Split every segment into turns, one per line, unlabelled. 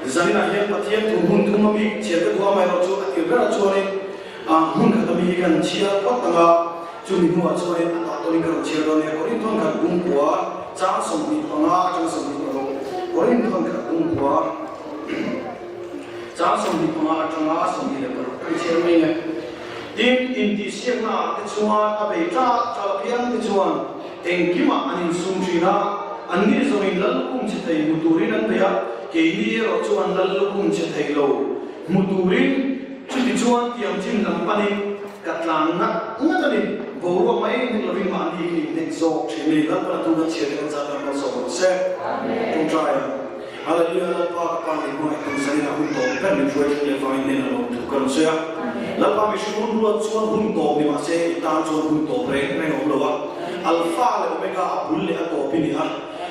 Zaninah hian Pathian thu hmun thum a mi chhiar ka duh a, amaherawhchu a tir berah chuanin hmun khat a mi hi kan chhiar phawt ang a, chumi hnuah chuanin a tah tawlin ka rawn chhiar dawn nia. Korinth khat bungkua chang 25 atanga 26 Korinth khat bungkua chang 25 atanga 26 kan chhiar mai nge. Tin, intihsiakna ah te chuan a bei ṭah ṭah piang te chuan engkimah an insum ṭhin a, anni zawngin lal lukhum che thei hmu turin an bei a, keini erawh chuan lal lukhum che thei lo hmu turin chuti chuan tiang chin lam panin ka tlan ngat ngat a ni. Boruak mai hnek lovin mahni ka inhnek zawk ṭhin a ni. Lalpan a tuna chhiar te kan zat ang malsawm rawh se. Ṭawngṭai ang. Hallelujah Lalpa ka pa min hmangaih tum sanin a hun tawp ber min hruai thleng leh vangin nen a lawm thu ka rawn sawi a. Lalpa mihring hun ruat chuan hun tawp ni mahse i tan chuan hun tawp reng reng a awm lo a. Alpha leh Omega a bul leh a tawp i ni a.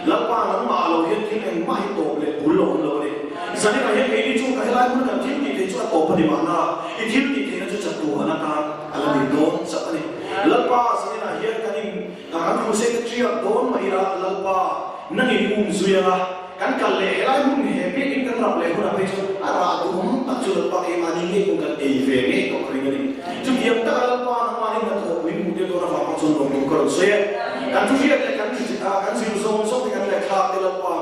Lalpa nangmah ah lo hian thil engmah hi tawp leh bul a awm lo a ni. Zaninah hian keini chu ka helai hmun kan thil tih theih chu a tawp a ni mahna i thil tih theihna chu chatuan atan a la ni dawn chauh a ni. Lalpa zaninah hian kan in Kan crusade ṭiak dawn mai ila Lalpa nangin um zui anga kan kal leh helai hun he biakin kan rap leh hunah phei chuan a rah duhawm tak chu Lalpa keimahni ngei pawh kan ei ve ngei tawh ka ring a ni. Chutiang taka Lalpa nangmahni hnathawh min hmuh tir dawn avang pawh chuan lawmtu ka rawn sawi e. Kan thuhriat leh kan kan zir zawng zawng te kan lehkha te Lalpa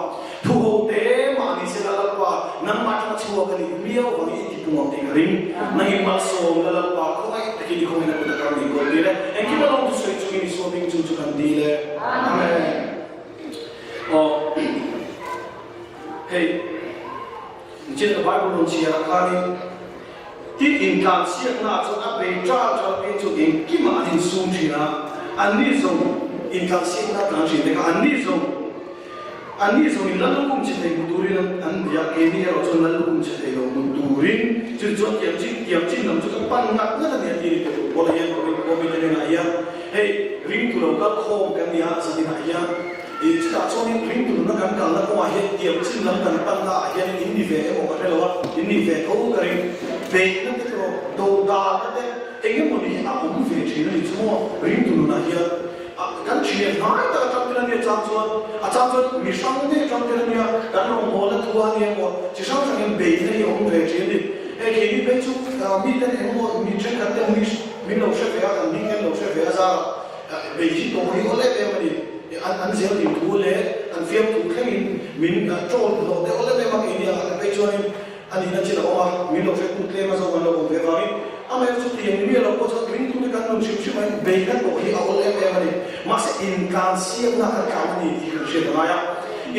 Thu ho te mah ni sela Lalpa, nangmah atanga chhuak a nih miau vangin i tipung ang tih ka ring. Nangin malsawm la Lalpa, khawngaih takin i khawngin a kut a kar min kawl dil e. Engkim a lawm thusawi chungin Isua hming chu chu kan dil e. Amen. Aw hei nichin ka Bible rawn chhiar ah khanin tin intlansiakna ah chuan a bei ṭal ṭal phei chu engkimah an insum ṭhin a, anni zawng intlansiakna a tlan ṭhin te kha anni zawng Anni zawngin lal lukhum che thei hmu turin an bia, keini erawh chuan lal lukhum che thei lo hmu turin chu chuan tiam chin tiam chin lam chu ka pan ngat ngat a ni a ti a ni te tur pawh hian Korin khawmi te hnenah hian hei ringtu lo kal khawm kan ni a zaninah hian ih chutah chuanin ringtu nuna kan kalna kawngah hian tiam chin lam kan panna ah hian in ni ve emaw ka hre lo a, in ni ve tho ka ring. Beihna te erawh dodalna te eng emaw ni hi a awm ve thin a ni chu maw ringtu nunah hian. Kan thian hnai tak atang tel a nia chang chuan a chang chuan mi hrang te atang tel a nia kan rawngbawlna thu a nia emaw chi hrang hrang hian beihna hi a awm ve thin a ni. Hei keini phei chu miten eng emaw mi thenkhat te mi min lo hre ve a kan hming hian lo hre ve a zara bei hi tawh hi awl em em a ni. An an zel ding thu leh an fiam thu thlengin min troll hlawh te awl em em a keini ang ah phei chuanin A nihna chin a awm a, min lo hrettu tlem a zawng an lo awm ve vangin amaherawh chu tiang ni miah lo pawh chuan ringtute kan nun hrim hrim aiin beihna tawh hi a awl em em a ni. Mahse intlansiakna kan tlan a ni tih kan hriat a ngai a.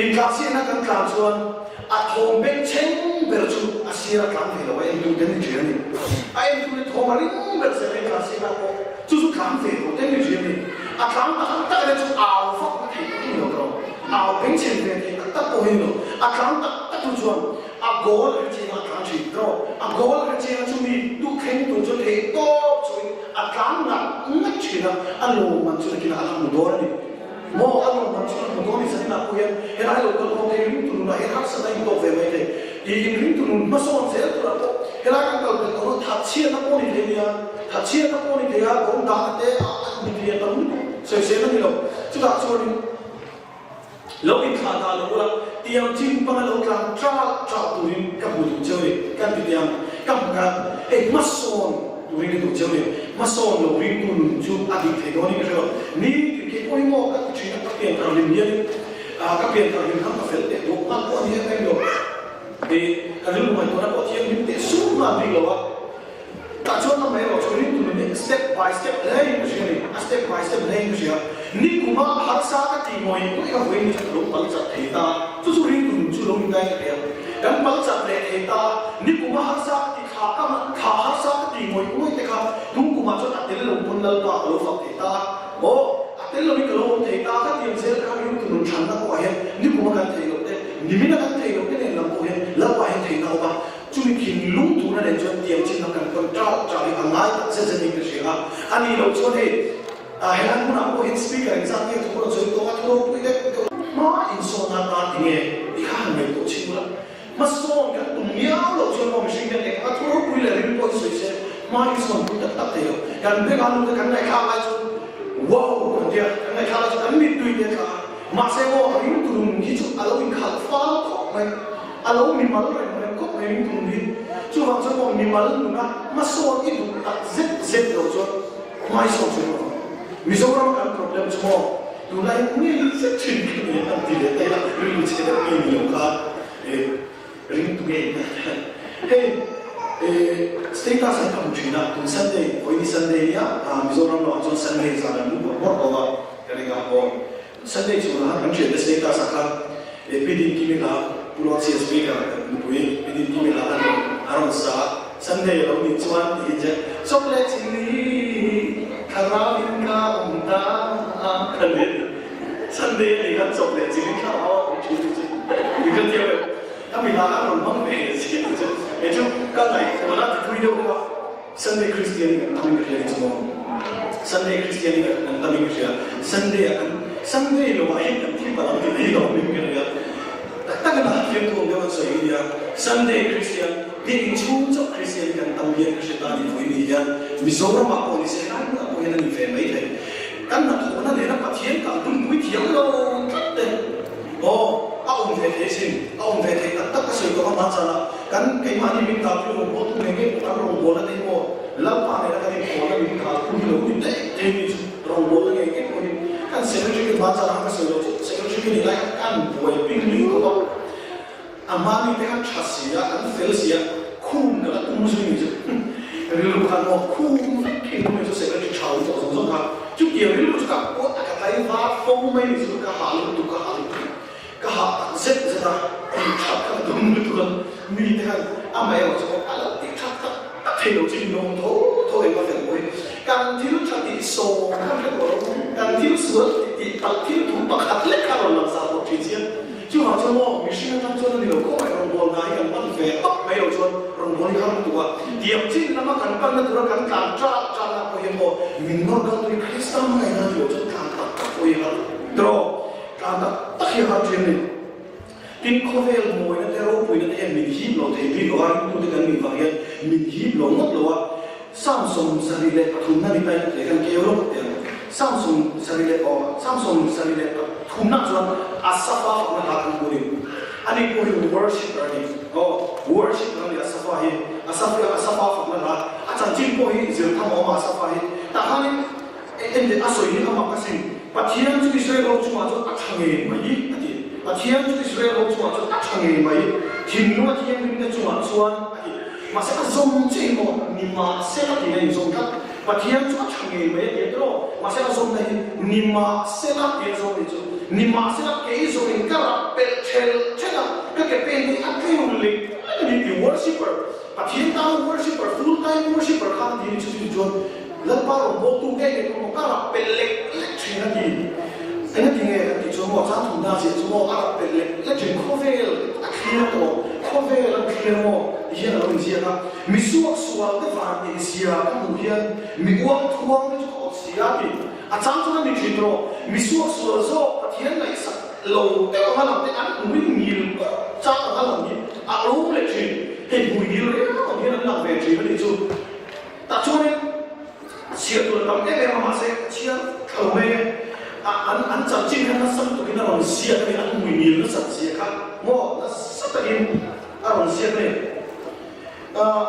Intlansiakna kan tlan chuan a thawm bengchheng ber chu a sir a tlan ve lo a entute ni ṭhin a ni. A entute thawm a ring ber zel a intlansiakna pawh chu chu tlan ve lo te ni ṭhin a ni. A tlan tak tak ene chu au vak na thei tak a ni lo tawh. Au bengchheng ve thei tak tak pawh hi a ni lo. A tlan tak tak chu chuan A goal a hrechiang a tlan thin tawh. A goal a hrechiang a chumi duh thleng tur chu theih tawp chungin a tlan ngat ngat thin a, a lawmman chu nakinah a la hmu dawn a ni. Maw a lawmman chu a la hmu dawn a ni zaninah pawh hian helai lo kal khawm thei ringtu nunah hian harsatna intawk ve mai thei. I inringtu nun hmasawn zel turah pawh helai kan kal pel tawh lo thatchhiatna pawh ni thei nia, thatchhiatna pawh ni thei a, dawng dahna te a ni thei a tam lutuk sawisel a ni lo. Chutah chuanin. Lo inthlah dah lo ula, tiang chin panga lo tlan ṭah ṭah turin ka hmu duh cheu ni, kan ti tiang ka hmu kha hei hmasawn turin ka duh cheu ni, hmasawn lo ringtu nun chu a dik thei dawnin ka hre lo. Ni tih kei pawh hi maw ka ti ṭhin a, ka pian thar hlim hianin ka pian thar hlim khan ka fel teh duh nghal pawh a ni em em lo. Ih ka rilru ngaihtuahna pawh thianghlim teh sum nghal bik lo a. Tah chuan amah erawh chu ringtu nun hi step by step hlein ka hria a ni, a step by step hlein ka hria. Nikuma harsa ka tih ngawih ngawih a vawiin chu ka lo pal chat thei ta, chu chu ringtu nun chu lo ni dai ka hria. Kan pal chat leh thei ta, nikuma harsa ka tih thla ka thla harsa ka tih ngawih ngawih te kha tungkumah chuan a tel lo pawn Lalpa ka lo fak thei ta a, aw a tel loin ka lo awm thei ta ka ti ang zel kha ringtu nun thanna pawh ah hian nikuma kan theih loh te, nimina kan theih loh te nen lam pawh hian Lalpa hian theihna a awm a. Chumi thinlung tuna nen chuan tiang chin lam kan tawn ṭah ṭah hi a ngai tak zet zetin ka hria a. A nih loh chuan hei helai hmunah pawh hian speaker engzat nge thu rawn sawi tawh a, thu ropui deuh deuh hma insawn atan enge i kha han ngaihtuah chhin ula. Hmasawn kan tum miau loh chuan maw mihring hian eng anga thu ropui leh rim pawh hi sawi se hma insawn pui tak tak thei lo. Kan bengah lut a kan ngaihthlak lai chuan wow kan tia, kan ngaihthlak lai chuan kan mittui te a tla a. Mahse maw ringtu nun hi chu a lo inkhalh fal khawp mai, a lo mimal reng reng. mai ringtu nun hi. Chuvang chuan maw mimal nuna hmasawn i duh tak zet zet lo chuan hmaisawn chu emaw Mizoram kan problem chu maw tunlai ngei zet thin khi ni an ti leh daih a, rilru chhe deuh ngei ni lo kha ringtu ngei hei status an ka hmu thin a, tun Sunday vawiin Sunday nia Mizoram lamah chuan Sunday zan an mu bawrh bawrh tawh a ka ring a aw. Sunday chhunah kan thiante status ah khan Pi Dinkimi hla Pu Lawngchhia Speaker nupui Pi Dinkimi hla an rawn a rawn sa a, Sunday a lo nih chuan ti hi che chawp leh chili thlarau in ka awm ta a ka let Sunday a nih khan chawp leh chili thlarau a awm thin chu ti ka tia ve a mi hla an rawn hmang ve chiah chu he chu ka ngaihtuahna ti thui deuh bawk a. Sunday Christian in kan tam in ka hria hi chu maw? Sunday Christian in kan tam in ka hria. Sunday ah kan Sunday lo ah hian kan thi palh ang tih hi ka awm in ka hria. Tak tak in a fiamthu awm deuh an sawi hi nia. Sunday Christian, biakinn chhung chauh Christian in kan tam hian ka hre ta ni vawiin ni hian Mizoram ah pawh ni se helai hmunah pawh hian a ni ve mai thei. Kan hnathawhna nena Pathian kal tum pui thiam lo tlat te. Aw, a awm ve thei sin, a awm ve thei tak tak ka sawi tawh a hmanchana kan keimahni min kalpui rawngbawltu ngei ngei pawh kan rawngbawlna te hi maw Lalpa nena kan inpawlna min kalpui hi lo ni daih thei ni chu rawngbawlna ngei ngei pawhin kan secretary te hmanchana kha ka sawi loh chu secretary ka nih lai khan kan buai ping ling khawp a. A hmani te khan tha si a, an fel si a, khum ka la tum zui ni chu rilru khan maw khum vek thei tum ni chu secretary tha awm tawh zawng zawng kha chutiang rilru chu ka pawh a ka tlai var fo mai ni chu ka hah lutuk ka hah lutuk ka hah tak zet zet a tih that kha ka tum lutuk a mi te khan amaherawh chu a lo tih that tak tak thei lo chu in awm tho tho eng a fel pawhin kan thil tha tih sawm kha hre tawh lo kan thil sual tih tak thil thu pakhat lek kha rawn lang zah tawh thin chiang. Chuvang chuan maw, mihring atang chuan a ni lo khawp mai, rawngbâwl hna hi kan pan ve tawp mai lo chuan rawngbâwl hi har lutuk a, tiang chin lama kan panna tura kan tlan ṭâk ṭâkna pawh hian maw, min nawr kal tui Krista hmangaihna a ni lo chuan tlan tak tak pawh hi har tawh, tlan tak tak hi a har ṭhin a ni. Tin, khawvel mawina te ropuina te hian min hip lo thei bik lo a, ringtute kan nih vang hian min hip lo ngawt lo a, Psalm 73 ni tai leh kan keu lawk teh ang. Psalm 70 leh aw Psalm 73 chuan Asafa fakna hla kan hmu ni. Ani pawh hi worshipper a ni. Aw worshipper a ni Asafa hi. Asafa Asafa fakna hla a chanchin pawh hi zir tham a awm a Asafa hi. Tah khanin en teh a sawi hi a mak asin. Pathian chu Israel ho chungah chuan a tha ngei mai a ti. Pathian chu Israel ho chungah chuan a tha ngei mai. Thinlung a thianghlimte chungah chuan a ti. Mahse a zawm che emaw ni mahsela tih a inzawm tlat. Pathian chu a tha ngei mai a ti a tiraw? Mahse a zawmna hi ni mahsela tih a zawm ni chu. Ni mahsela kei zawmin ka rap pelh ṭhel ṭhel a, ka ke pen hi a tleu lek lek a ni ti worshipper, Pathian tana worshipper, full time worshipper khan a ti ni chu chu chuan Lalpa rawngbawltu ngei ngei pawh maw ka rap pelh lek lek ṭhin a ti. Engati nge kan tih chuan maw chang thumna ziah chu maw a rap pelh lek lek ṭhin khawvel a thlir tawh khawvel an thlir maw ti hian a lo inziak a. Mi suak sual te van nih zia ka hmuh hian mi uang thuang te chu ka awt si a ti. A chang chuan a ni ṭhin tawh mi suak sual zawk Pathian ngaihsak lo deuh anga lang te an hmuin ngil pawh chang anga lang hi a awm leh ṭhin. Hei hmui ngil reng ang hian an lang ve ṭhin a nih chu. Tah chuanin chhiar tur a tam em em a, mahse chhiar tha lo mai e. A an an chanchin kha nasa lutukin a rawn ziak a ni, an hmui ngil nasat zia kha maw nasa takin a rawn ziak a ni. Ahh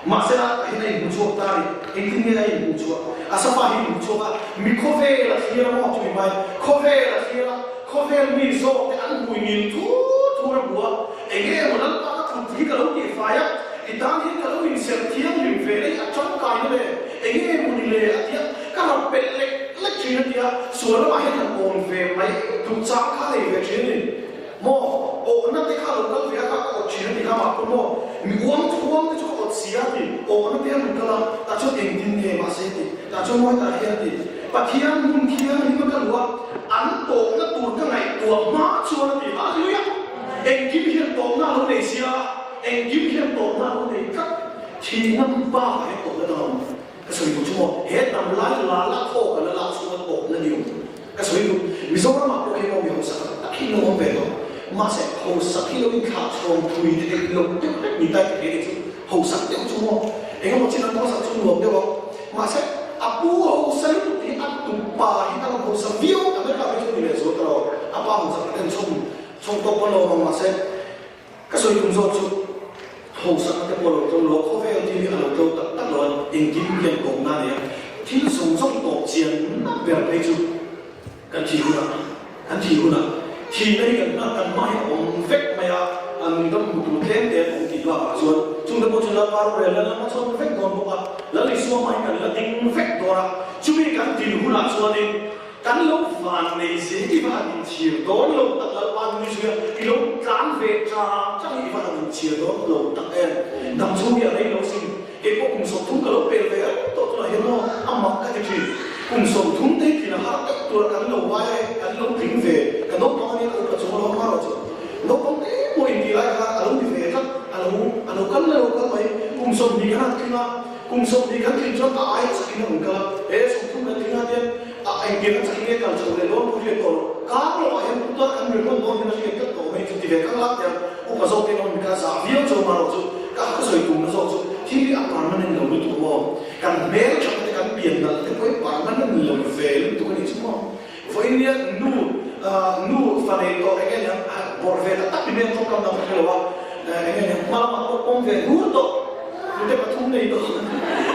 mahse a tah hian a inhmuh chhuak ta a ni, engtin nge a inhmuh chhuah? Asafa hi inhmuh chhuak a, mi khawvel a thlir a maw chumi hmai khawvel a thlir a, khawvel mi zawk te an hmui ngil thur thur a hmu a, Enge emaw Lalpa ka kut hi ka lo tihfai a, i tan hian ka lo inserh thianghlim ve leh a tangkaina le, enge emaw ni le a ti a, ka rawn pelh lek lek thin a ti a, sual lamah hian han awm ve mai duh chang kha a nei ve thin a ni maw, awhna te kha a lo kal ve a kha ka awt thin a ti kha mah pawn maw, mi uang thuang te chu ka awt si a ti, awhna te a rawn kal a, tah chuan engtin nge mahse a ti, tah chuan mawi tah hian a ti, Pathian hmun thianghlim a ka luh a, an tawhna tur ka ngaihtuah hma chuan a ti, Hallelujah! Engkim hian tawpna a lo nei sia, engkim hian tawpna a lo nei tlat. Thihna bakah hian tawpna dang a awm. Ka sawi duh chu maw, he hnam lai la la thaw kan la lak chhunga tawpna ni awm. Ka sawi duh, Mizoramah pawh hian maw mi hausa tak tak hi an lo awm ve tawh. Mahse, hausak hi lo inthlah chhawm thui theih loh deuh hlek ni tai ka hria ni chu. Hausak deuh chu maw, engemaw chin an hausak chu nuam deuh a. Mahse, a pu hausa lutuk hi a tupa hi a lo hausa viau. America phei chu ni leh zual ta lo, a pa hausak a ten chhawm. Chhawng tawk pawn lo awm ang mahse ka sawi tum zawk chu hausakna te pawh a lo tlo lo a, khawvel thil hi a lo tlo tak tak lo a, engkim hian tawpna a nei a, thil zawng zawng tawp chian na ber phei chu kan thih hunah, kan thih hunah thihna hi kan hna kan hma hian a awm vek mai a, an dam hmu tur tlem te an awm tih bakah chuan chungte pawh chu Lalpa rorel la lama chhuak vek dawn bawk a, Lal Isua hma hi kan la ding vek dawn a, chumi kan din hunah chuanin Kan lo van nei zing i va han inchhir dawn lo tak Lalpa nui zui a, i lo tlan ve chang chang hi i va han inchhir dawn lo tak em? Dam chhung hi a rei lo sin, kei pawh kum 30 ka lo pel ve reng tawh tunah hian maw a mak ka ti thin. Kum 30 te hi tlin a har tak tura kan lo ngai a, kan lo tling ve, ka naupang ania ka upa chung a lo hma rawh chu. Naupang te pawh intih lai kha a lo ni ve tlat, a lo a lo kal la lo kal mai, kum 20 kan han tling a, kum 20 kan tlin chuan a aia chakin a rawn kal a, he 30 kan tling a tian A engtir a chak nge kal chho leh dawn pawh hriat tawh lo. Kar lohah hian putar kan ri rawn dawn hian a hriat tlat tawh mai chu ti ve kang lak tiang upa zawk te nawm ka zah viau chu marawh chu ka ka sawi tumna zawk chu thil hi a permanent lo lutuk maw? Kan hmel that te kan pian nalh te pawh hi permanent lo ve lutuk a nih chu maw? Vawiin nia nu nu fa nei tawh enge niang bawrh ve tak tak ti hmel tawngkam dang ka hre lo a enge niang hma lamah pawh pawm ve hnur tawh nute pathum nei tawh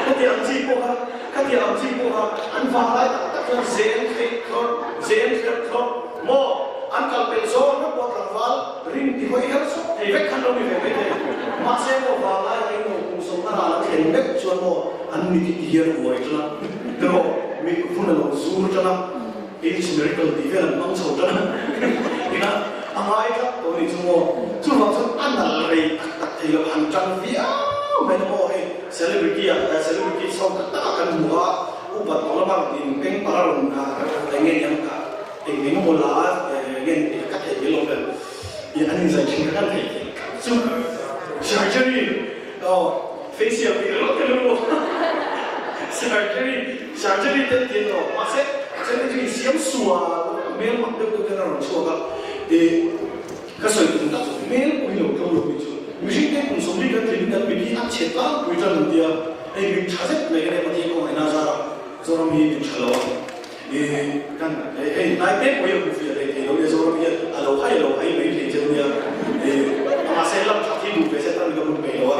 heti ang chi pawh kha Khatiang ang chi pawh kha an vang lai tak tak chuan zen theih thlawrh, zen therh thlawrh maw? An kal pelh zawng vek pawh tlangval rin ti hawi her sawk thei vek khan lo ni ve mai thei. Mahse maw vang lai rei lo kum sawmna ral an thlen meuh chuan maw an mit hi ti hian a uai tan a, tiraw mit vun a lo zur tan a, age miracle tih vel an hmang chho tan a, ina a ngai tlat tawh a nih chu maw. Chuvang chuan a nalh rei tak tak thei lo han tan viau mai na maw hei. Celebrity ah celebrity chho tak tak ah kan hmu a, upat tawh lama rawn in peng par a rawn eng nge niang ka eng eng emaw la a ngen ka theih mai lo vel i an inzai thin kha kan theih theih chu surgery aw facial tih ringawt ka ring lo surgery surgery te an ti a ni mahse a then te chu insiam sual hmel mak deuh deuh ten a rawn chhuak a i Ka sawi tum tak chu hmel pawh hi lo tlo lo hi chu mihring te kum 40 kan thleng in kan mit hi a chhe tlangpui tan an tia, hei mit tha zet mai ka nia Pathian khawngaihna zara Zoram hi mit tha lo a i kan hei hnai te pawh hi a hmu fiah hlei thei lo nia Zoram hian a lo hai a lo hai mai thei cheu nia i mahse lam that hi duh ve se tan ka hun peih lo a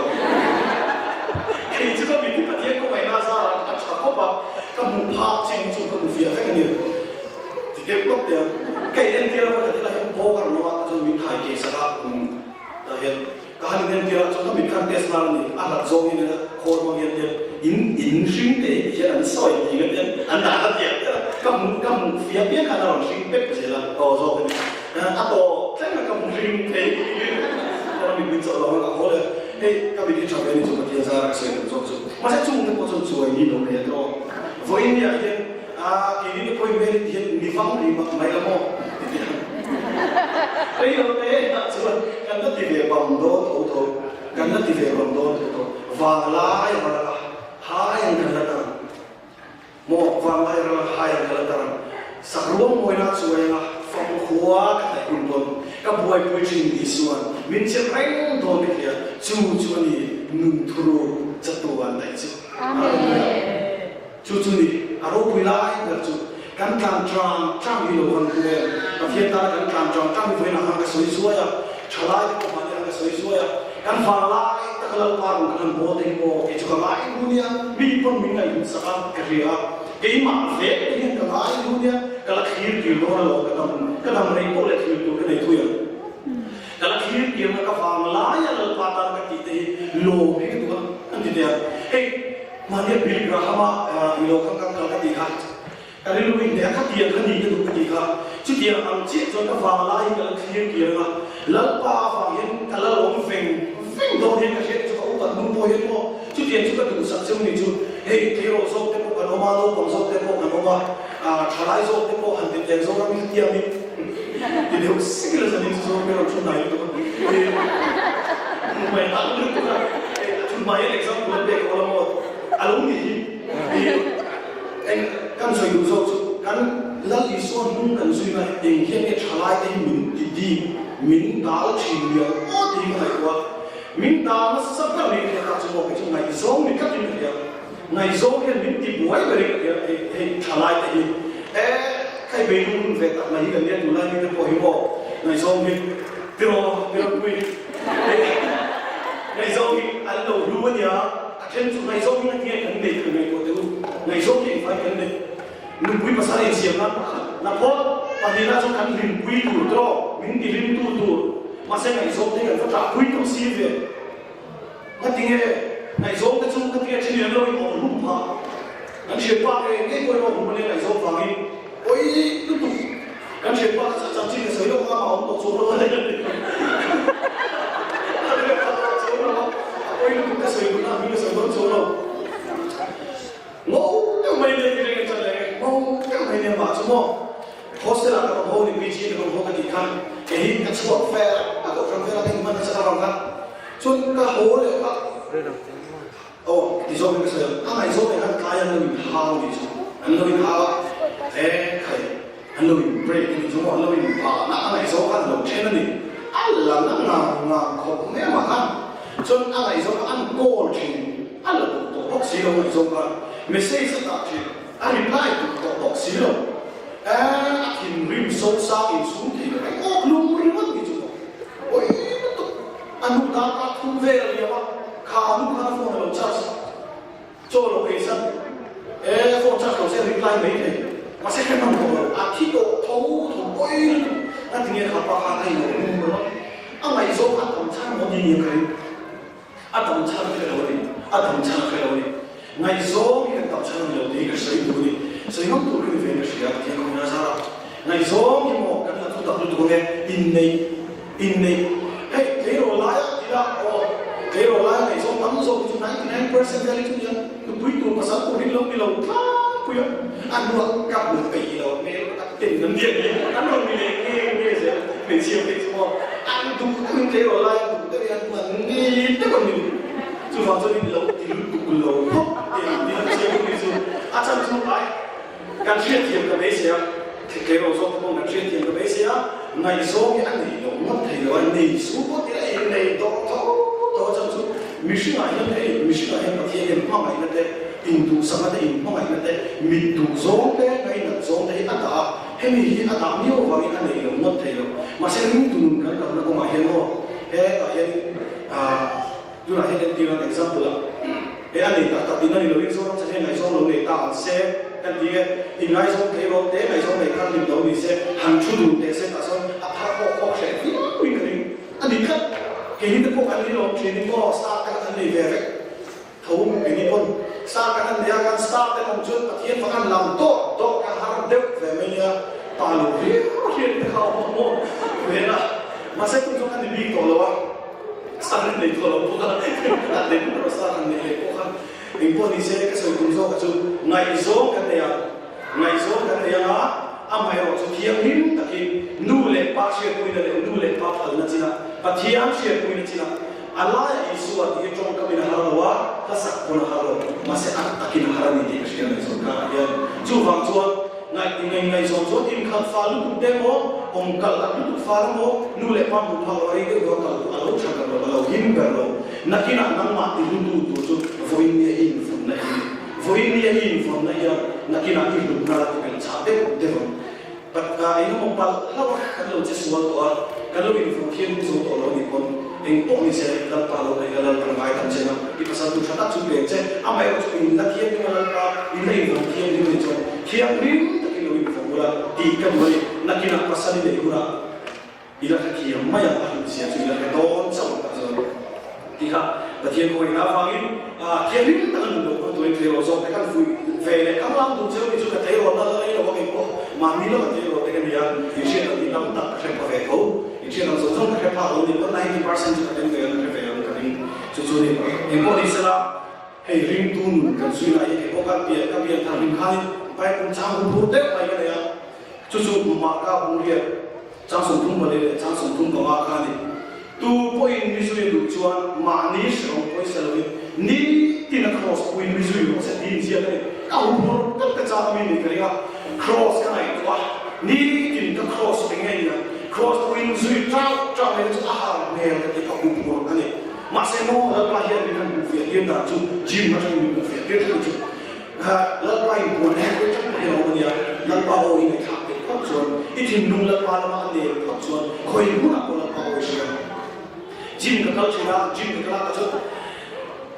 kei chu ka mit hi Pathian khawngaihna zara a tha khawp a ka hmuh phak chin chu ka hmu fiah vek a ni. Ti deuh lawk teh ang. Ka in entir a ka thil ah hian bawk a rawn awm a, chuan min thai ke sak a, umm tah hian ka han in entir a, chuan ka mit khan test nan a ni, a hlat zawng in a khawl hmang hian tian in in hring te hi ti hian an sawi tih nga tian an dah ta diak diak a, ka hmuh ka hmuh fiah piang khan a rawn hring pep zel a, aw zawk a ni. A tawp thleng a ka hmu hring thei ka mit min chawlh vang a ka haw leh a, hei ka mit hi tha ve a ni chu Pathian zara ka sawi tum zawk chu. Mahse chung te pawh chuan chuai ni lo nei a tawk. Vawiin ni ah hian A, keini te pawhin hmel ti hian mi vang ri mak mai la maw? Ti teh ang. Rei lo te ah chuan kan la ti ve bang dawn tho tho, kan la ti ve bang dawn tho tho. Vanglai a ral a, hai ang kan la tar ang. Maw, vanglai a ral a, hai ang kan la tar ang. Sakruang mawina chuai anga famkhua ka hnaih hun pawn ka buaipui thin Isua'n min chelh reng dawn ka hria, chu chu a ni nun thuru chatuan daih chu. Amen. Chu chu ni, a ropui lai ber chu kan tlan tang tang hi lo van hu em? Pathian tana kan tlan tang tang hi vawiinah khan ka sawi zuai a, thalai te pawh mahni ah ka sawi zuai a, kan vanglai taka Lalpa rawn kan han bawl te hi maw kei chu ka ngai hu nia, mi pawn min ngaihhlut sak a, ka hria a, keimah vek te hian ka ngai hu nia, ka la thlir kir dawn alawm ka dam, ka dam rei pawh leh thlir tur ka nei thui ang. Ka la thlir kirna ka vanglai a Lalpa tana ka tih te hi lawm hi ka duh a, an ti teh a, hei. Mahnia Billy Graham-a i lo kha kan kal ka tih kha, ka rilru in hneh a, khatiang kha ni ka duh ka tih kha, chutiang ang chiah chuan ka vanglai hi ka la thlir kir ang a, Lalpa avang hian ka la lawm veng veng dawn hian ka hriat chu ka upat hnu pawh hian maw chutiang chu ka duhsak cheu ni chu, hei tleirawl zawk te pawh kan awm a, naupang zawk te pawh kan awm a, thalai zawk te pawh han ti teng Zoram hi hetiangin ti deuh sek ila zanin chu Zoram hi a rawn thu hnai lutuk a, hmuh hal lutuk a, a thu hmai hian example a pek awl a maw a lo nih hi eng kan sawi duh zawk chu kan Lal Isua hnung kan zui na eng hian nge thalai te hi min ti dip min dal thin liau aw tih hi ka ngaihtuah a, min dal nasa ber mai ka hria ta chu maw kei chu ngaihzawng ni tlatin ka hria. Ngaihzawng hian min ti buai ber in ka hria hei hei thalai te hi e hei beilung hun ve tak mai hi kan nia tunlai mi te pawh hi maw. Ngaihzawng hi tiraw Piranpui Ngaihzawng hi an lo hlu a nia, a then chu ngaihzawng hi ngatinge kan neih kan ngaihtuah teh u, ngaihzawng hi engvai kan neih? Nupui pasal insiam nan pakhat na phawt, pahnihna chu kan hlimpui tur tiraw, min tihlimtu tur, mahse ngaihzawng te kan va ṭahpui tawh si ve. Ngatinge ngaihzawng te chu ngatinge thil lian lo in awm hlum phah? Kan thianpa nge ngei pawhin awm hlum a nia ngaihzawng vangin pawi lutuk. Kan thianpa kha chu a chanchin ka sawi lawk a, amah awm tawh chuang lo a nia. A riak kha tawh chuang lo a, a pawi lutuk ka sawi duhna hming ka sawi dawn chuang lo. Ngo deuh mai nia ti reng a chan leh ngo deuh mai nia mah chu maw hostel ah ka rawn haw ni PG ka rawn haw ka tih khan kei hi ka chhuak vel a kohhran vel a ka inhman nasa ka rawn kha chuan ka haw leh kha aw ti zawk in ka sawi ang a ngaihzawng leh khan tlai an lo in hau ni chu an lo in hau a e khai an lo in break a ni chu maw an lo in vah na a ngaihzawng khan a lo then a ni a la na ngang ngang khawp mai amah khan chuan a ngaihzawng kha an call thin A la duh tawh bawk si lo ngaihzawng khan message a dah thin, a reply duh tawh bawk si lo. Ehh a thinrim so sang insum thei lo mai awk lung ringawt ni chu maw. Pawi lutuk. A nu tan a thum vel a liam a, kha nu khan a phone a lo charge a, chaw lo ei san. Ehh phone charge lo se a reply mai thei. Mahse hre hman tawh lo, a thi tawh tho tho pawi lutuk. A tinge kha pa khan a inawh lung ringawt. A ngaihzawng a tam chhan maw ni nia ka ring. A dam chhan hre lo a ni, a dam chhan hre lo a ni. Ngaihzawng hi kan dam chhan a ni lo tih hi ka sawi duh a ni. Sawi ngam tur ka ni ve ka hria, Pathian khaw ina zar a. Ngaihzawng hi maw kan la thu tak lutuk ange, inneih, inneih. Hei tleirawl laia tila aw, tleirawl laia ngaihzawng tam zawk hi chu 99% vel hi chu nia, nupui tur pasal tur hi lo ni lo tlangpui a, a hnuah ka hmu peih lo hmel tak ten an nia hi an rawn ni leh nge nge zel hmeichhia phei chu maw an duh deuhin tleirawl laia duh deuhin an hman ngei deuh an ni chuvang chuan in lo ti lutuk lo khawp tih ang tih an chiang ni chu a chan chu ai kan hriatthiam ka beisei a tleirawl zawk te pawh kan hriatthiam ka beisei a ngaihzawng hi a nei lo ngawt thei lo a nei su pawh tila innei tawh tho tho a chan chu mihringah hian hei mihringah hian Pathian hian hmangaihna te Induhsakna te, inhmangaihna te, mit duh zawng te, ngainat zawng te hi a dah a, hemi hi a dah miau avangin a nei lo ngawt thei lo. Mahse ringtu nun kan kalna kawngah hian aw, hetah hian aah tunah hian entir an example a, he a nei tak tak tihna ni loin Zoram chhan hian ngaihzawng lo nei ta ang se kan ti e, inngaizawng thei rawh te, ngaihzawng nei khan hlim lo ni se, han thu dun teh se tah chuan a phar pawh khawk hreh viauin ka ring a ni tlat. Keini te pawh kan ni lawm thin in aw star te kha kan nei ve vek. Tho eng i pawn star kan han nei a, kan star te awm chuan Pathian fak an lam tawk tawk a har deuh ve mai nia, pa lo riau riau te kha a awm maw ve a, mahse tum chuan kan ni bik tawh lo a, star an nei tawh lo bawk a, an nei bawk lo star han neih leh pawh khan eng pawh ni se ka sawi tum zawk a chu ngaihzawng kan nei a, ngaihzawng kan nei anga amaherawh chu thianghlim takin nu leh pa hriatpuina leh nu leh pa phalna chinah Pathian hriatpuina chinah A laiah Isua tih hi tawngkamin a har lo a, hla sak pawn a har lo, mahse a takin a har a ni tih ka hria ngaihzawn karah hian. Chuvang chuan ngaih ngaih ngaihzawn chuan inkhalh fal lutuk te emaw, awm kal at lutuk fal emaw, nu leh pa hmuh phak lo rei deuh deuha kal chu a lo tha ber lo, a lo him ber lo. Nakinah nangmah ti hlutu tur chu vawiin nia i invawnna hi a ni. Vawiin nia i invawnna hian nakinah i hlutna la ti belh chah deuh deuh ang. But eng emaw palh hlauh a, kan lo che sual tawh a, kan lo invuah thiam zo tawh lo a nih pawn eng pawh ni se Lalpa lo nei la, Lalpa ngai tam che na, i pasal tu tha tak chu pek che, amaherawh chu in la thiam ding a Lalpa, in la invuah thiam ding a nih chuan thianghlim takin lo invuah ula tih ka duh a ni, nakinah pasal i neih hunah i la hrethiam mai ang a hlut zia chu i la hre dawn chauh ang tak chuan tih kha Pathian khawiin avangin thianghlim tak a nun lo hmang turin tleirawl zawk te kan fuih ve leh khang lang duh cheu ni chu ka tleirawl na la rei lo a kei pawh mahni lama tleirawl te ka ni a, inhriat ang hi tam tak ka hre pha ve tho, inhriat ang zawng zawng ka hre phak lo ni pawn 90% chu ka tel ve ang ka hre ve ang ka ring chu chu ni engpawh ni sela hei ringtu nun kan zui lai hi kei pawh kan pian ka pian thar hlim khanin Bible chang hun phur deuh mai ka nei a chu chu Marka bung riat Chang 34 leh chang 35 kha a ni. Tu pawhin mi zui a duh chuan mahni hrehawm pawisa loin nitin a kraws puiin mi zui rawh se tiin ziak a ni. Ka huphur tak ka chak ami nih ka ring a, kraws ka ngaihtuah a, nitin ka kraws eng nge nia, kraws puiin zui ṭauh ṭauh mai te chu a har hmel ka ti ka huphur a ni. Mahse maw Lalpa hian min han hmuhfiah tir dan chu gym atangin min hmuhfiah tir ṭhin chu Lalpa in puan hek ṭeuh hian a awm a nia, Lalpa aw hi ngaihthlak theih. phawt chuan, i thinlung Lalpa lama a nel phawt chuan khawi hmunah pawh Lalpa awi hria. Gym ka kal thin a, gym ka kal a ka chuan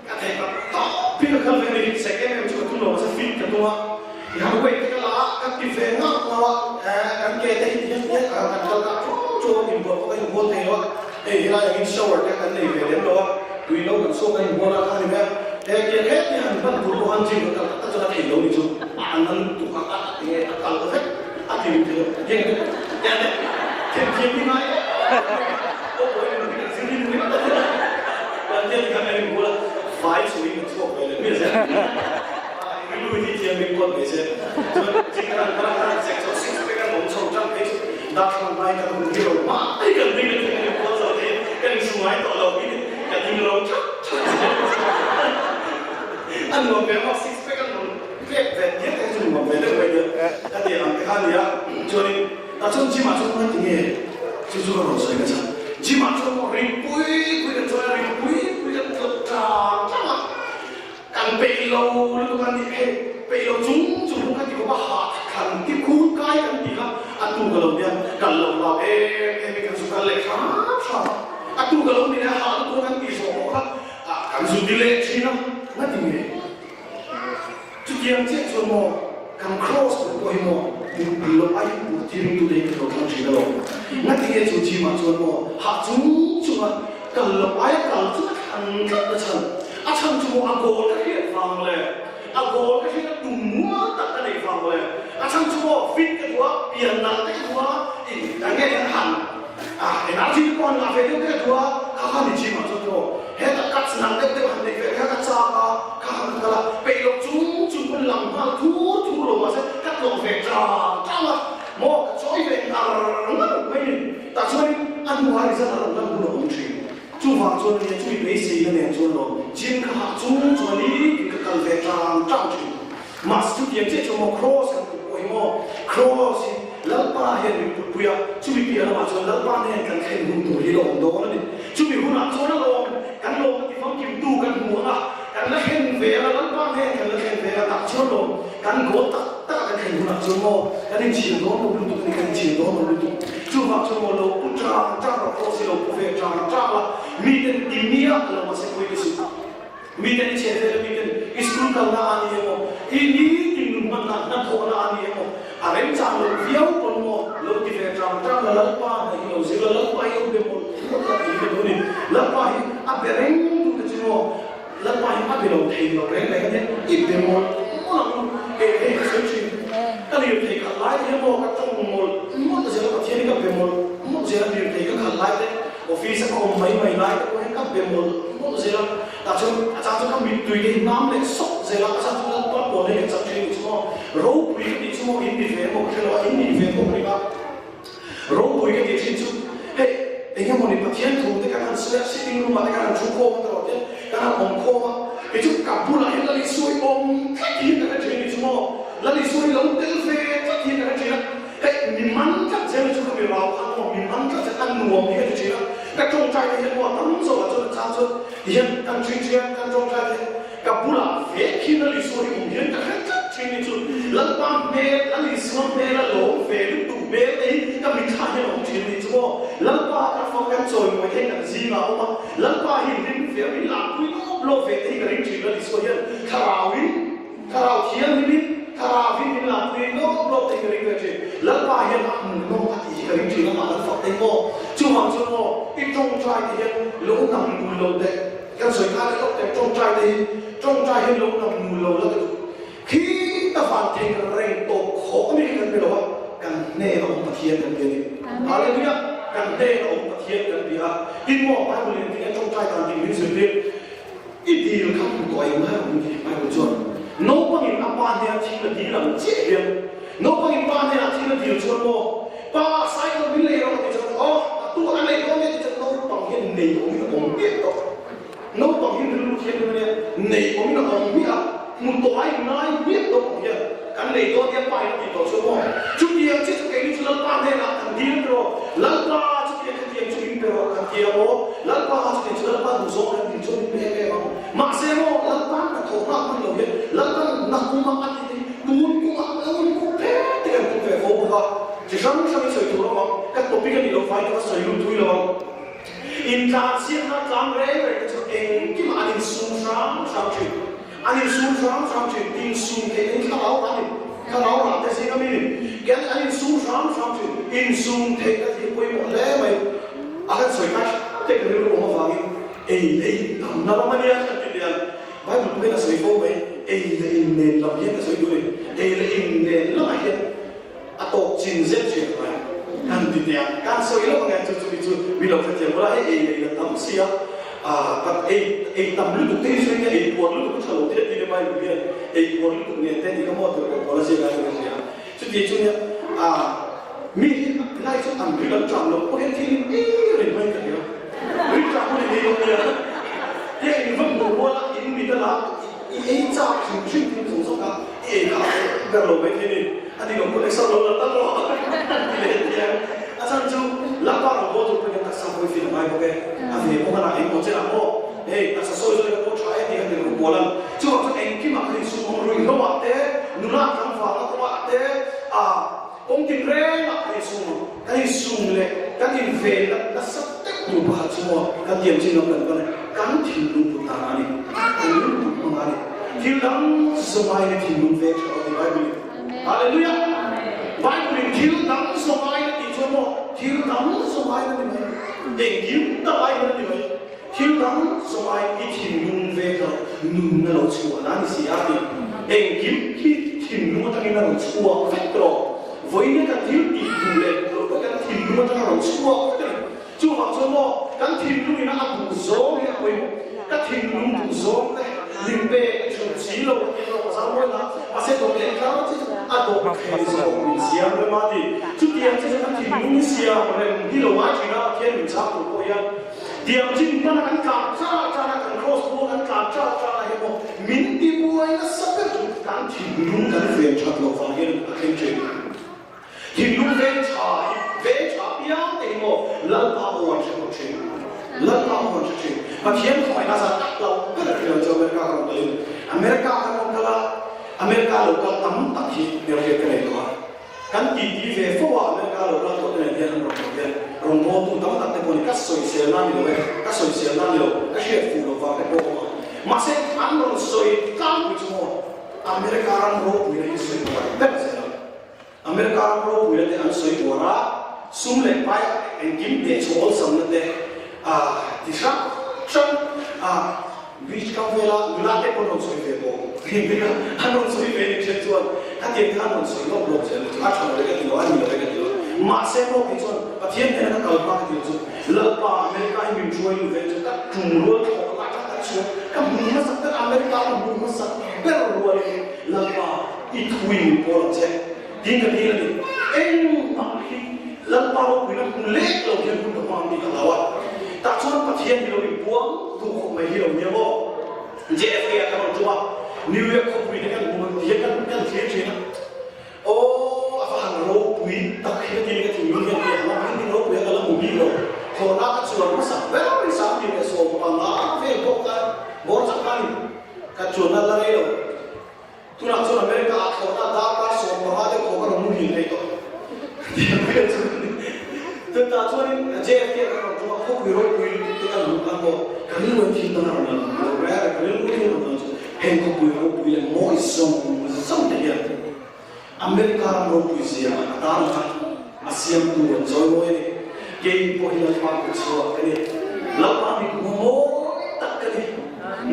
ka theih tak tawp hi ka kal ve a ni, sek em em chu ka tum lo mahse fit ka tum a, i han weight te ka la a, ka ti ve ngauh ngauh a, eh kan ke te hi ti hian hian kan kal kah chu chu a inbual pawh ka inbual thei lo a, hei helai angin shower te kan nei ve lem lo a, tui no kan chhuak a inbual a kha ni mai a, he tiang he ti han hman tur pawh khan gym ka kal tak tak chuan a thei lo ni chu, a nan tuk a, a enge a kal ta vek. A ti ru thei lo. Tiang te tiang te thiam thiam hi ngai aw pawh in kan zir rin ringawt a kan tiang khan kan inbual a fai chhuin kan chhuak ve leh miah zel a rilru hi thiam min kuat mai se chuan chik kan kan kan chek chho six pack an awm chho tang phei chu darthlang hmai kan hun hi lo mai kan ding a kan inbual zo thei kan insu ngai tawh lo hi kan inro thak thak zel a nuam ve maw six pack an awm Tlek ve diak te chu nuam ve deuh mai nia ka ti ang te kha nia. Chuanin tah chuan gym ah chuan ngaih tinge chu chu ka rawn sawi ka chhan. Gym ah chuan maw ring pui pui kan chawi a, ring pui pui kan tlawh tang tang a, kan peih lo lutuk a ni hei peih lo chung chung pawh ka ti khawp a hah thlan ti khur kai kan ti kha a tu ka lo nia kal lo hlau em em in kan zu kal leh hram hram a, a tu ka lo ni leh hah lutuk a kan tih zawh pawh kha kan zu ti leh thin a, ngatinge. Chutiang chiah chuan maw kan cross pawh pawh hi maw mutpui loh aiin put thiring tute hi kan lo thlang thin alawm. Ngatinge chu gym ah chuan maw hah chung chunga kal loh aia kal chu ka thlan tlat na chhan. A chhan chu maw a goal ka hriat vang le, a goal ka hriat a tum mual tak ka neih vang le, a chhan chu maw fit ka duh a, pian nalh te ka duh a, in eng nge kan han a energy te pawh han ngah ve deuh te ka duh a, kha kha ni gym ah chuan maw Heta ka chnang deuh deuh han neih ve kha ka chak a, ka han kal a, peih loh chung chung pawn lang nghal thur thur lo mahse ka tlawh ve tang tang a, maw ka chawi ve ngar ngar mai ni. Tah chuanin a hnuai rizal a rawn lan hun a awm thin. Chuvang chuan ania chumi beiseina nen chuan lo gym ka hah chung chuanin ka kal ve tang tang thin. Mahse chutiang chiah chu maw Kraws kan put pawh hi maw Kraws hi Lalpa hian min putpui a, chumi piah lamah chuan Lalpa nen kan thlen hun tur hi la awm dawn a ni. Chumi hunah chuan a lawm, kan lawmna ti famkimtu kan hmu ang a, kan la thlen ve ang a, Lalpa nen kan la thlen ve ang a, tah chuan lawm kan goal tak tak a kan thlen hunah chuan maw kan inchhir dawn lo lutuk a ni, kan inchhir dawn lo lutuk. Chuvang chuan maw lo pu tang tang rawh Kraws hi lo pu ve tang tang la, miten ti miah lo mahse pawi ka suh. Miten i chhe vel a, miten i school kalna a ni emaw, i nitin nun hmanna hnathawhna a ni emaw, a remchang lo viau pawn maw lo ti ve tang tang la, Lalpa hna hi lo zir la, Lalpa hi lo be mawlh mawlh la tih hi ka duh a ni. Lalpa hi a be reng tu te chu maw, Lalpa hi a be lo thei lo reng reng a nia, i be mawlh mawlh ang u, hei hei ka sawi thin, ka lirthei khalh lai te hian maw ka tawng mawlh mawlh zel a, Pathian hi ka be mawlh mawlh zel a, lirthei ka khalh lai te, Office a ka awm mai mai lai te pawh hian ka be mawlh mawlh zel a, tah chuan a chang chuan ka mittui te hi nam leh sawk zel a, a chang chuan Lalpa pawn hi ka chak thin tih chu maw, ropui ka tih chu maw in ni ve emaw ka hre lo a, in nih ve pawh ka ring a, ropui ka tih thin chu hei eng emaw ni Pathian thu te kan han sawi a, sitting room ah te kan han thu khawm a tawh te kan han awm khawm a, kei chu ka bulah hian Lali sawi awm tlat hi ka hre thin tih chu maw, Lali sawi lo tel ve tlat hi ka hre thin a. Hei mi man tlat zel chu ka mi rau khan maw mi man tlat zel a nuam hi ka ti thin a, ka tawngtai te hian maw a tam zawk ah chuan a chang chuan ti hian kan thin thin a, kan tawngtai te hian ka bulah ve khi Lal Isua hi awm hian ka hre tlat thin ni chu Lalpa hmel Lal Isua hmel a lawm ve lutuk hmel te hi ka mitthla hian a awm thin ni chu maw Lalpa ka fak kan chawimawi te hi kan zingah a awm a, Lalpa hi ring ve a min lakpui lawp lawp ve te hi ka ring thin Lal Isua hian thlarauin Thlarau thianghlimin thlarau in min lakpui lawp lawp thei ka ring ve thin. Lalpa hian a hmu nawm a tih hi ka ring thin amah kan fak thei maw? Chuvang chuan maw i tawngtai te hian lo nam nul lo teh. Kan sawi kha leh lawk teh tawngtai te hi tawngtai hian lo nam nul lo la ka duh. Khi ta van thei reng tawp khawh a mi hi kan be lo a, kan hnen a awm Pathian kan bia a ni. Hallelujah! Kan hnen a awm Pathian kan bia a. Tin maw Bible in tinge tawngtai dan ding min zirtir? I dil kha hmu tawh eng lai awm tih Bible chuan naupangin a pa hnena thil a dil ang chiah hian naupangin pa hnenah thil a dil chuan maw pa cycle min lei rawh tih chuan aw a tu a nei dawn nia tih chuan naupang hian nei awmin a awm miah tawh. Naupang hi rilru thiam em ania nei awmin a awm miah a hmu tawh a inngai miah tawh ang hian kan nei dawn nia pa in a tih tawh chuan maw chutiang chiah chu keini chu Lalpa hnenah kan dil rawh Lalpa chutiang khatiang chu min pe rawh kan ti a maw Lalpa chutiang chu Lalpa duhzawng kan dil chuan min pe em em ang. Mahse maw Lalpa hna thawh nghak hman lo hian Lalpa na kuma a ti te hi tun kumah lo in hmuh phet te kan tum ve fo bawk a. Intlansiakna tlang reng reng te chu engkimah an insum hram hram thin. An insum hram hram thin. Insum theih in thlarau rah a ni. Thlarau rah te zing a mi ni. Kian an insum hram hram thin. Insum theihna hi pawimawh hle mai. A kan sawi kai hram te kan rilru awm avangin ei leh in tamna lam a nia kan ti lian. Bible pawhin a sawi fo mai. Ei leh in nen lam hian ka sawi duh a ni. Ei leh in nen lamah hian. A tawk chin zet hriat mai kan ti teh a, kan sawi loh ang e, chu chumi chu mi lo hrethiam ula, hei ei leh in a tam si a, kan ei ei tam lutuk te hi sawi nge ei puar lutuk a tha lo te tih leh Bible hian ei puar lutuk nen te tih kha maw tirh pawh pawl a ziak lai chu ka hria, chuti chu nia mi hi lai chu an ril an ṭam loh pawh hian thil in ei reng mai ka hria, ril ṭam hun in ei dawn nia, hei in va hmuh rual a in mit a la. I ei chak hrim hrim thil zawng zawng kha i ei kha a ber lo mai thei ni. A ni lo pawh leh sar lo la tal rawh an ti leh thei ang. A chhan chu Lalpa rawn bawl tur pawhin kan taksa hawi fir a ngai bawk e. A ve bawk a na engmaw chenah pawh hei taksa sawi zawi kha pawh tha e tih kha tirh pawl ang. Chuvang chuan engkimah khan insum awm ruihloah te, nula tlangvalna kawngah te, a kawng tinrengah khan insum ang. Kan insum leh kan invenna nasa deuh tur pakhat chu maw kan tiam chin lam kan pan e, kan thinlung put dan a ni, kan lung put hmang a ni. Thil dang zawngaiin a thinlung veng tha lo ti Bible in. Hallelujah! Bible in thil dang zawngaiin a tih chuan maw thil dang zawngaiin a ni mai, engkim dang aiin a ni mai. Thil dang zawngaiin i thinlung veng tha lo, nunna lo chhuah na ni si a ti. Engkim khi thinlung atangin a rawn chhuak vek rawh. Vawiin kan thil tih duh leh duh loh pawh kan thinlung atanga rawn chhuak vek a ni. Chuvang chuan maw kan thinlungin a duh zawng hi a pawimawh. Ka thinlung duh zawng te min pek chhun si lo a tih erawh ka zar mawi la. Mahse dawt leh kar chi chu a dawt thei zawk min siam rem a ti. Chutiang chi chu kan thinlung hi siam rem hi lo ngai thin a, Pathian min chhang tur pawh hian tiang chin hmana kan tlan char char a, kan cross bawk kan tlan char char a hian maw min tibuai nasa ber chu kan thinlung kan ven that loh vang hian a thleng thin. Thinlung veng tha hi veng tha piang te hi maw Lalpa aw an hre tawh thin. Lalpa aw an hre thin. Pathian khawngaihna zat tak lo ber a thin lo chu America ka rawn kalin America ka rawn kal a, America lo kal tam tak hi hmelhriat ka nei tawh a. Kan titi ve fo a America lo kal tawh te nen hian an rawn kal hian rawngbawltu tam tak te pawh ni ka sawisel na ni lo e, ka sawisel na ni lo, ka hriat fuh loh vang te pawh awm ang. Mahse an rawn sawi tlangpui chu maw America ram ropuina hi sawi uar ber zel ang. America ram ropuina te an sawi uar a, sum leh pai engkim teh chhuah awlsamna te a ti hrang hrang a, beach kam vela nula te pawh an rawn sawi ve bawk an rawn sawi ve ni then chuan khatiang kha an rawn sawi lawk lawk zel chu a tha lo e ka ti lo a ni lo e ka ti lo mahse maw kei chuan Pathian hnena ka kal hma ka ti lo chu Lalpa America hi min hruai lut ve chu ka tum rual thlawh lak a ka chhuak ka hmu hmasak ber America ka hmu hmasak ber rualin Lalpa i thui min pawl ang che tiin ka dil a ni. Engmah hi Lalpa ropuina hmu lek lo hian hun ka hmang tih ka hlau a. Tah chuan Pathian hi lo inpuang duh khawp mai hi lo nia maw? JFK ah ka rawn tum a, New York khawpui te kan hmu ti hian kan kan thlir thin a. Aw a va han ropui tak hi ka ti ka thinlung hian ti a, lam hi ropui a ka la hmu bik lo. Thlawhna ka chuan hmasak ber 2015 vel pawh khan bawr chak khan ka chuanna la rei lo. Tunah chuan America ah thlawhna darkar 15 deuh thaw ka rawn muhil thei tawh. Tiang vel chu a ni. Chutah chuanin JFK ah kan rawn tum a, khawpui ropui lutuk te kan hmuh khan maw ka rilru in thil dang a rawn lang lo reng a, ka rilru thil rawn lang chu heng khawpui ropui leh mawi zawng zawng te hian America ram ropui zia a tar lang a, a siamtu an chawi mawi a ni. Kei pawh hi Lalpa kut chhuak ka ni. Lalpa mit hmu mawi tak ka ni.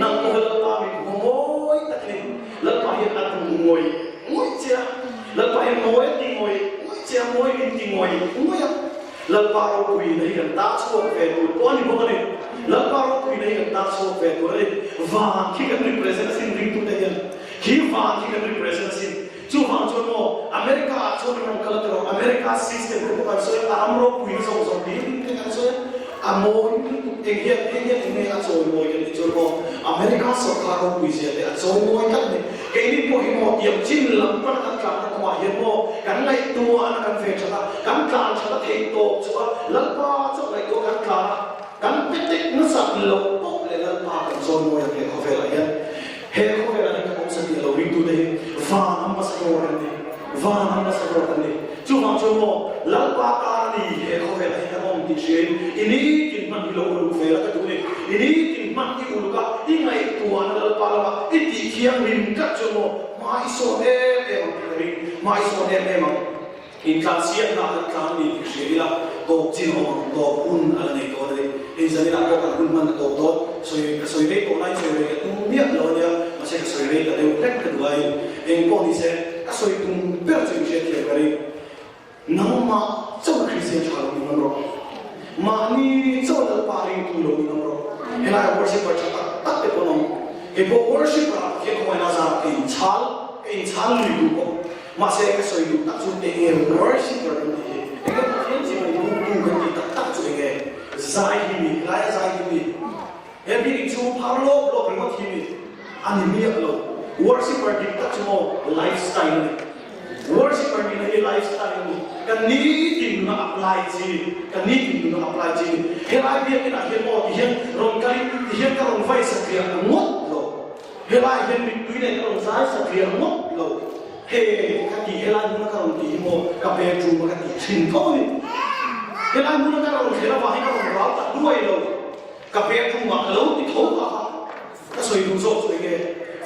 Nang pawh hi Lalpa mit hmu mawi tak a ni. Lalpa hian a duh ngawih ngawih che a. Lalpa hian mawi a ti ngawih ngawih che a, mawi min ti ngawih ngawih a. Lalpa ropuina hi kan ta chhuak ve tur pawh a ni bawk a ni. Lalpa ropuina hi kan ta chhuak ve tur a ni. Van khi kan represent asin ringtute hian. Khi van khi kan represent asin. Chuvang chuan maw, America ah chuan an rawn kal a ti rawh, America system te pawh kan sawi a, a ram ropuina zawng zawng hlir te kan sawi a, a mawi lutuk eng hian eng hian eng nge a chawimawi kan tih chuan maw, America sawrkar ropui zia te a chawimawi tlat a ni. Keini pawh hi maw tiang chin lam pana kan tlanna kawngah hian maw kan ngaihtuahna kan ve that a, kan tlan that a theih tawp chu a, Lalpa chauh ngaihtuah kan tlan a, kan pe tek nasat loh pawh leh Lalpa kan chawimawi ang he khawvelah hian. He khawvelah hian kan awm satih lo ringtute hi van ambassador kan ni, van ambassador kan ni. Chuvang chuan maw Lalpa tan a ni he khawvelah hi kan awm. tih hriain i nitin hman hi lo uluk ve la ka duh ni. I nitin hman i uluk a, i ngaihtuahna Lalpa lama i tih thianghlim tlat chu maw hma i sawn em em ang tih ka ring, hma i sawn em em ang. Intlansiakna kan tlan ni tih hria ila, tawp chin awm ang, tawp hun a la nei dawn a ni. Hei zaninah pawh kan hun hman a tawp dawn. Sawi, ka sawi rei tawh laiin sawi rei ka tum miah lo a nia, mahse ka sawi rei ta deuh hlek ka duh aiin. Eng pawh ni se, ka sawi tum ber chu inhriatthiam ka ring. Nangmah chauh Kristian tha lo ni ngam rawh. Mahni chauh Lalpa ringtu lo ni ngam rawh. Helai worshipper tha tak tak te pawh an awm. Kei pawh worshipper ah Pathian khawngaihna zarah ka inchhal, ka inchhal lui duh bawk. Mahse ka sawi duh tak chu eng nge worshipper kan tih hi? Eng nge Pathian chi mai buktu kan tih tak tak chu eng nge? Zai hi mi, helaia zai hi mi, he biakinn chhung phar lawp lawp ringawt hi mi a ni miah lo. Worshipper dik tak chu maw lifestyle a ni. Worshipper nihna hi lifestyle a ni. Kan nitin nuna apply chi, kan nitin nuna apply chi a ni. Helai biakinn ah hian maw tihian rawn kalin tihian ka rawn vai satliah ngawt lo. Helai hian mittui nen ka rawn zai satliah ngawt lo. He ka ti helai hmuna ka rawn tih hi maw ka bedroom a ka tih thin tho a ni. Helai hmuna ka rawn thlen avang hi ka rawn rau tak duai lo. Ka bedroom ah ka lo ti tho ta a. Ka sawi duh zawk chu enge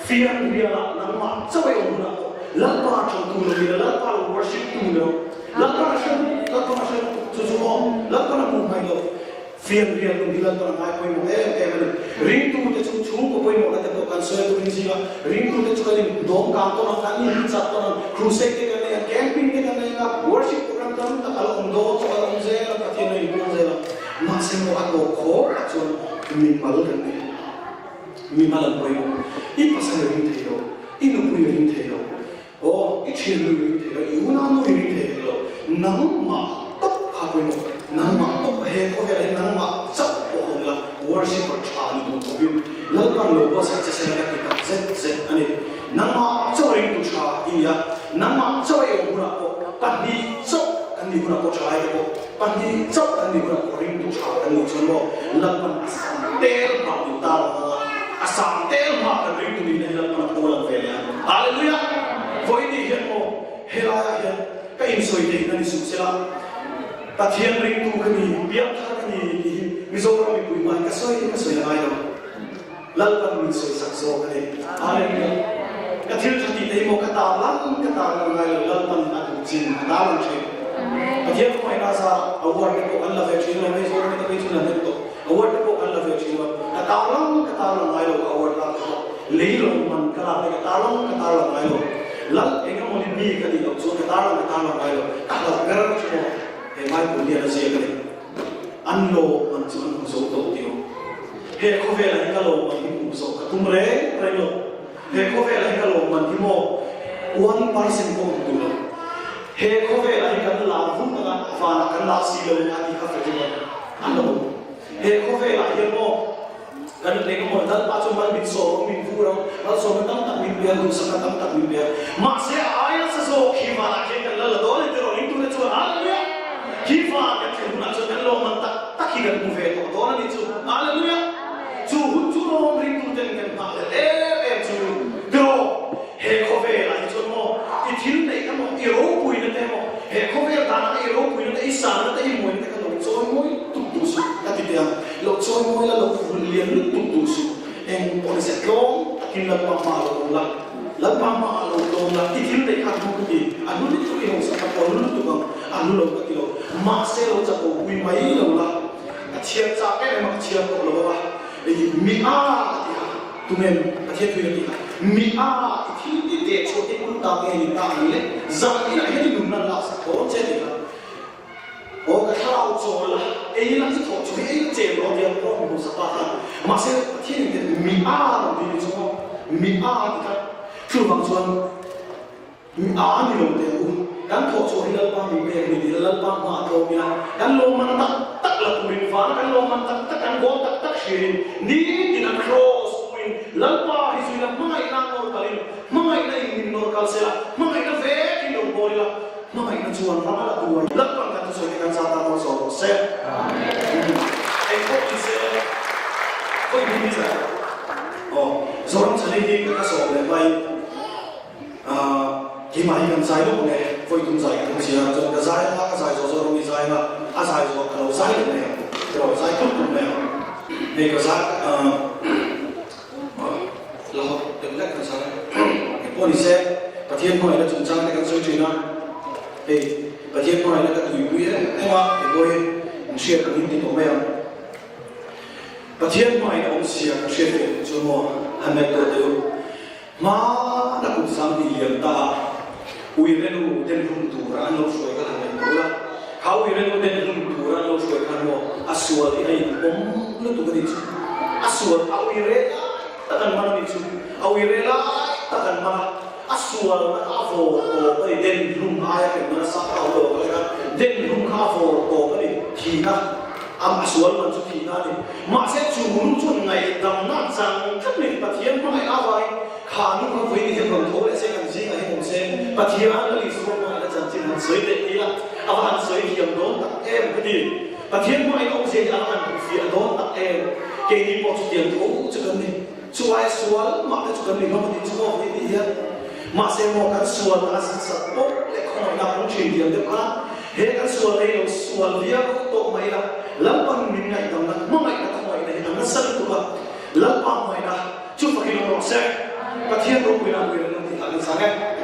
fianrial ah nangmah chauh ei awm hunah pawh Lalpa thangtu lo ila, Lalpa lo worship tu lo, Lalpa na hre lutuk, Lalpa na hre lutuk chu chu maw Lalpa na hmuh hmaih lo. Fianrial nun hi Lalpan a ngai pawimawh em em a ni. Ringtute chu chhungkaw pawimawhna te pawh kan sawi a turin zinga ringtute chu kan in dawm kang tawn ang, kan in chak tawn ang, crusade te kan nei ang, camping te kan nei ang a, worship program tam tak a la awm dawn chu a la awm zel a, Pathian a inpuang zel a. Mahse maw a tawp khawp ah chuan mimal kan nei a, mimal an pawimawh. I pasal i ring thei lo, i nupui i ring thei lo, Aw, i thiannu i ring thei lo, i unaunu i ring thei hek lo, nangmah tawp kha pawimawh, nangmah tawp he khawvelah hian nangmah chauh pawh awm la, worshipper tha ni tur khawpin Lalpan lo buatsaih che sela ka ti tak zet zet a ni. Nangmah chauh ringtu tha i ni a, nangmah chauh ei awm hunah pawh pahnih chauh kan nih hunah pawh thalai te pawh pahnih chauh kan nih hunah pawh ringtu tha kan nih chuan maw Lalpan a sam tel hmah min tar ang a, a sam tel hmah kan ringtu nihna hi Lalpan a phaw lang ve leh ang. Hallelujah! Vawiin hian maw helaiah hian ka insawi theihna ni suh sela, Pathian ringtu ka ni, piangthar ka ni tih hi Mizoram mipui hmai ka sawi ka sawi a ngai lo. Lalpan min sawisak zawk a ni. Hallelujah! Ka thil tha tih te hi maw ka tar lang ka tar lang ngai lo, Lalpan a duh chin a tar lang thin. Pathian hmangaihna zarah award te pawh kan la ve thin lo, hei Zoram te phei chu la hnem tawh. Award te pawh kan la ve thin lo, ka tar lang ka tar lang ngai lo ka award lak te pawh lei lo man ka lak te ka tar lang ka tar lang ngai lo. Lal eng emaw ni mi ka nih loh chuan ka tar lang ka tar lang ngai lo. Ka hlauh ber chu maw he Bible hian a ziak a ni. An lawm man chu an hmu zo tawh tih awm. He khawvelah hi ka lawm man hi hmuh zawh ka tum reng reng lo. He khawvelah hi ka lawm man hi maw 1% pawh hmu duh lo. He khawvelah hi kan lar vut anga vanah kan lar si lo a tih kha Fatima a lo. He khawvelah hian maw kan eng emaw Lalpa chu mal min sawm ang, min vur ang, malsawmna tam tak min pe a, duhsakna tam tak min pe a. Mahse a aia sa zawk hi vanah khian kan la la dawn a ni tiraw ringtute chuan Hallelujah! Hi van kan thlen hunah chuan kan lawmman tak tak hi kan hmu ve tawh dawn a nih chu. Hallelujah! Chu hun chu lawm ringtuten kan nghah leh em em chu tiraw. He khawvelah hi chuan maw i thil neih emaw, i ropuina te emaw, he khawvel danah i ropuina te, i sangna te, i muaina te kha lo chawi mawi tuk duh suh ka ti teh ang. Lo chawi mawi la, lo vun lian lutuk duh suh. Eng pawh ni se tlawm takin Lalpa hmaah lo awm la, Lalpa hmaah lo tlawm la, i thil neih kha a hnu ka ti, a hnu lutuk i hausak kha pawh a hnu lutuk ang, a hnu lo ka ti lo. Mahse lo chapopui mai lo la, ka chhiar chak em em a, ka chhiar tawh lo a, mi a ti a. Tumen Pathian thuin a ti a, Mi a i thil ti teh chhuah te kun ta nge ni ta ang le, zan inah hian i nun nan laksak dawn che ti kha. Aw ka thlarau chawl la, ei la i thawh chu hi ei la chem rawh tia pawh mi hmuhsak ta khan. Mahse Pathian in te mi a rawn ti ni chu maw, mi a ti kha. Chuvang chuan A ni lo teh u, kan thawh chhuah hi Lalpa min pek ni tih Lalpa hma a tlawm ila, kan lawmman tak tak la turin vana kan lawmman tak tak kan goal tak tak hriain nitin a cross puin Lalpa hi zuina hmangaihna a nawr kalin hmangaihna in min nawr kal sela, hmangaihna vekin lo bawl ila, hmangaihna chuan ram a la duai. Lalpan kan thusawi te kan zat tan zawh rawh se. Eng pawh ni se, khawi hmun hi zai aw Zoram chhani hi ka sawm leh mai. Keimah hi kan zai lawk nge, vawi tum zai ka tum si a, chuan ka zai anga, ka zai zawh zawh rawng i zai anga. A zai zawh ka lo zai leh mai ang, ka lo zai tluk tluk mai ang. Hei ka zai la hawt deuh hlek kan zai. Eng pawh ni se, Pathian hmangaihna chungchang te kan sawi thin a, hei Pathian hmangaihna ka tuipui em em a, kei pawh hi in hriat ang in ti tawh mai ang. Pathian hmangaihna awmzia ka hriat ve chu maw han ngaihtuah teh u. Hmana kum 2000 liam ta a Uirenu ten hlum tura an lo hruai kha han ngaihtuah ula, kha Uirenu ten hlum tura an lo hruai khan maw a sual hi a inpawm lutuk a nih chu. A sual a uire lai tak an man a nih chu. A uire lai tak an man a, a sualna kha a vawr tawp a ni. Den hlum aia hremna nasa kha a awm lo ang kha den hlum kha a vawr tawp a ni. Thihna a sual man chu thihna a ni. Mahse chu nu chuan ngaihdamna chang tlat mai Pathian hmangaihna avangin kha nu kha vawiin hian rawn tho leh se kan zingah hian awm se Pathian Lal Isua hmangaihna chanchin han sawi leh ila a va han sawi thiam dawn tak em ka ti. Pathian hmangaihna awmzia hi a va han hmuhfiah dawn tak em. Keini pawh chutiang tho chu kan ni. Chu aia sual mah te chu kan ni hlawm a tih chu maw vawiin tih hian. Mahse maw kan sual a zat pawh leh khawngaihna a pung thin diam deuh kha he kan sual ei lo sual viau tawh mai la Lalpan min ngaihdamna hmangaihna khawngaihna hi a nasa lutuk a Lalpa hmangaihna chu fakin awm rawh se Pathian ropuina a nuih reng lo tih kha kan chang e.